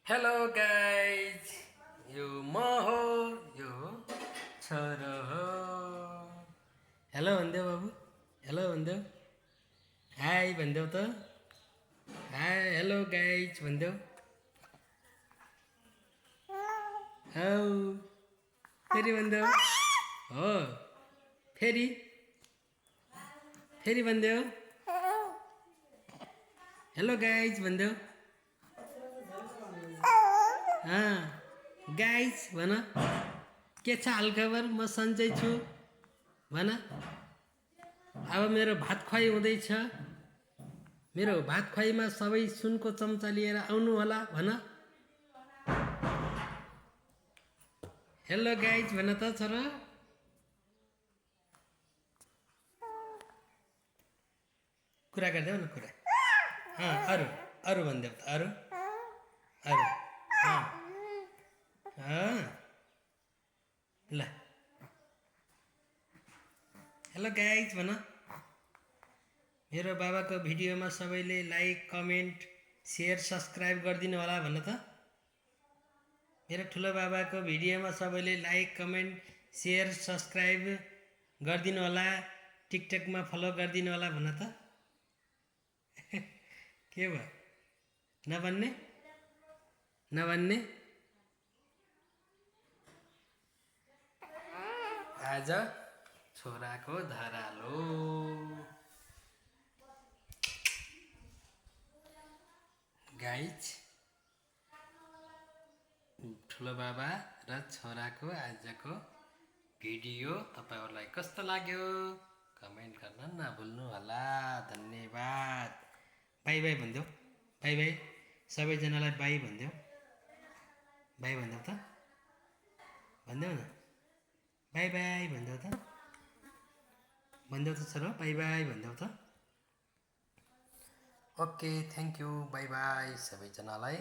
Hello guys, यो म हो, यो छोरो हो। हेलो भनिदेऊ बाबु, हेलो भनिदेऊ, हाई भनिदेऊ त, हाई हेलो गाइज भनिदेऊ। हौ फेरि भनिदेऊ, हो फेरि फेरि भनिदेऊ, हेलो गाइज भनिदेऊ। गाइज भन, के छ हालखबर? म सन्चै छु भन। अब मेरो भात खुवाइ हुँदैछ, मेरो भात खुवाइमा सबै सुनको चम्चा लिएर आउनु होला भन। हेलो गाइज भन त छोरा। कुरा गर्देऊ न कुरा। अरू अरू भनिदेऊ त, अरू अरू ल हेलो गाइज भन। मेरो बाबाको भिडियोमा सबैले लाइक कमेन्ट सेयर सब्सक्राइब गरिदिनु होला भन त। मेरो ठुलो बाबाको भिडियोमा सबैले लाइक कमेन्ट सेयर सब्सक्राइब गरिदिनु होला, टिकटकमा फलो गरिदिनु होला भन त। के भयो, नभन्ने नभन्ने? आज छोराको धरालो। गाइज, ठुलो बाबा र छोराको आजको भिडियो तपाईँहरूलाई कस्तो लाग्यो कमेन्ट गर्न नभुल्नु होला। धन्यवाद। बाई बाई भनिदेऊ, बाई बाई, सबैजनालाई बाई भनिदेऊ, बाई भनिदेऊ त, भनिदेऊ न, बाई बाई भनिदेऊ त, भनिदेऊ त छोरो, बाई बाई भनिदेऊ त। Okay, thank you, by by सबैजनालाई।